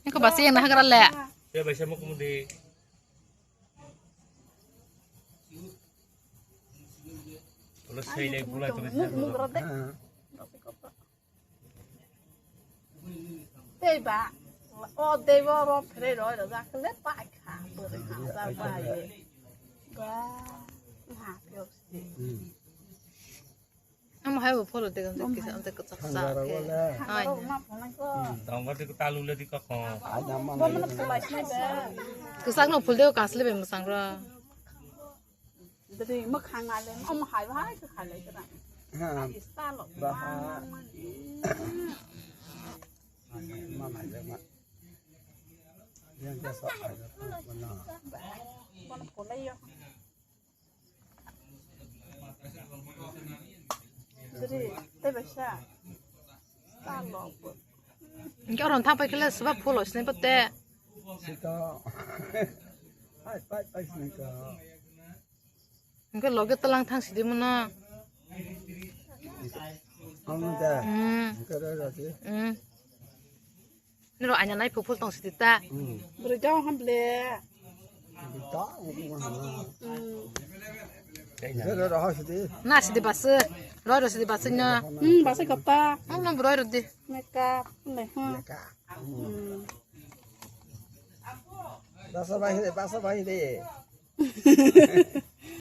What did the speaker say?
นี่ก็บาสิยังนะกันแหละเดี๋ยวไปใช้มุกมุดีเราใช้เลยบุหรี่ตัวนี้เต้บะโอ้เต้บะรอเพลย์รอเดี๋ยวจะเล็บปากขาเปิดหาตาไปบ้าหาเปียกสิมาให้พ่อเราเด็กกันเด็กอันเด็กก็จะสาแก่อ้ายต้องว่าที่ตาลุเลยที่ก็คอบ่มันเป็นไรใช่ไหมคือสักหน่อพูดเดียวกันสิเลยเป็นมาสังระเดี๋ยวมาขายงานเลยเอามาขายไว้คือขายอะไรก็ได้อิสตาหรอกบ้ามาใหม่เลยมาเรื่องจะสอบอะไรวันหน้าวันผลอะไรอยู่เดี๋ยวได้ไปใช่ตาหลอกปุ๊บก็เราทำไปกันเลยสวัสดิ์พูดหล่อสิปะเต้สิก็ไปสิก็มันก็หลอกก็ตารางทางสิดีมันนะเอามันแต่ก็ได้แล้วสินี่เราอันยังไงพูดต้องสิตาบริจาคฮัมเบลต่อก็ได้แล้วสิดีน่าสิดีบัสร้อยสิดีบัสเนี่ยบัสกับตาน้ำร้อยดิไม่กล้าไม่ฮะบัสบายดี